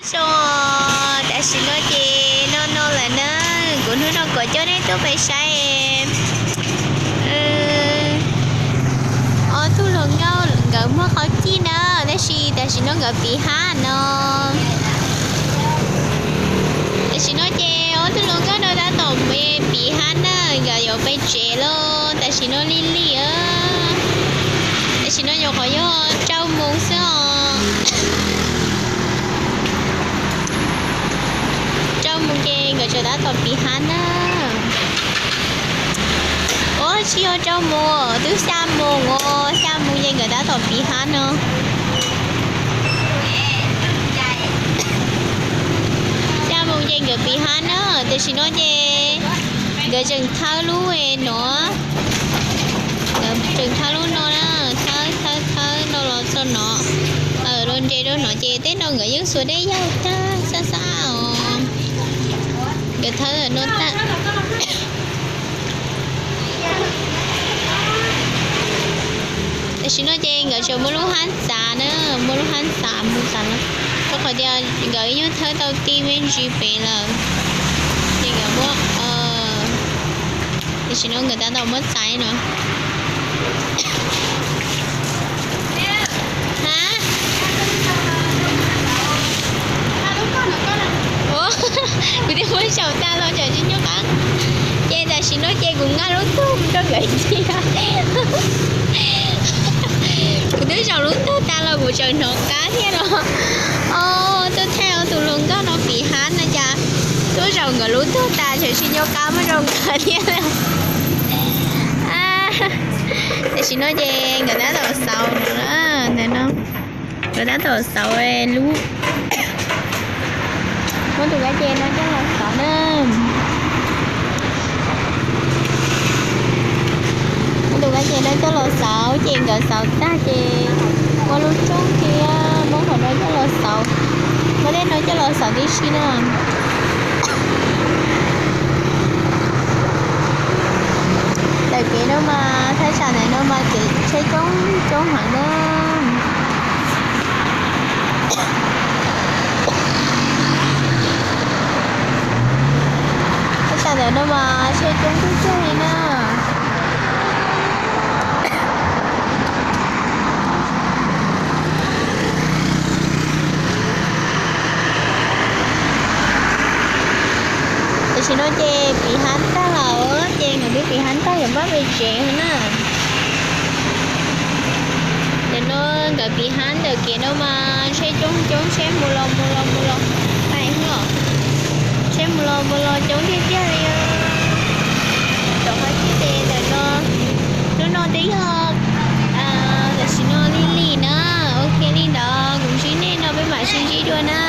So, tam sim no ces no no lawm na, kuv hnub no kuv coj nej tuaj pem saib ob tug hluas nkauj nkawd muag qhov cij na, tab sis tam sim no nkawd piv hab no. Tam sim no ces ob tug hluas nkauj no tab tom piv hab na, nkawd yuav pem tsev lawm, tam sim no lig lig. Tam sim no nyuam qhuav yog rau moos xwb os. Rau moos ces nkawd tseem tab tom piv hab na. Ua tsis yog rau moos, twb xya moos os, xya moos ces nkawd tab tom piv hab no. Xya moos ces nkawd piv hab na, tam sim no ces nkawd tseem thawb lub no, nkawd tseem thawb lub no na, thawb thawb thawb no los txog no, los nres rau no ces tej no nkawd yeej xuas dej yaug tag xab xab os. Nkawd thawb no tag. Tam sim no ces nkawd tseem muaj lub hab txav na, muaj lub hab txav mus txav no, rau qhov tias nkawd ib nyuag thawb tau ti me ntsis pem lawm, ces nkawd muab, tam sim no nkawd tab tom muab txav no. Ha, kuv twb muab zaum tag los tseem tsis nco qab. Ces tam sim no ces kuv nqa lub tug rau nkawd cia. Kuv twb zaum lub tug tas los kuv tseem hnov qab thiab no. Os, tuaj thaij ob tug hluas nkauj no piv hab no cas twb zaum nkawd lub tug tas tseem tsis nco qab muab rau nkawd thiab. Tam sim no ces nkawd tab tom xauv no, ntawm no nkawd tab tom xauv lub, muab tus kab ces no coj los xauv na. Muab tus kab ces no coj los xauv ces nkawd xauv tag ces muab lub rooj thiab muab qhov no coj los xauv, muab tej no coj los xauv tib si na. Ntawm kev no mas thaj tsam ntawm no mas kev tsheb coob coob heev na. Thaj tsam ntawm no mas tsheb coob tiag tiag li na. Tam sim no ces piv hab tag lawm ces nkawd twb piv hab tag yuav npaj pem tsev na. Ntawm no nkawd piv hab ntawm kev no mas tsheb coob coob, tsheb mus los mus los mus los, tsheb mus los mus los coob tiag tiag li. Rau qhov tias ntawm no, hnub no twb yog, tam sim no lig lig na. Ok li ntawd kuv ntsib nej no peb mam sib ntsib dua na.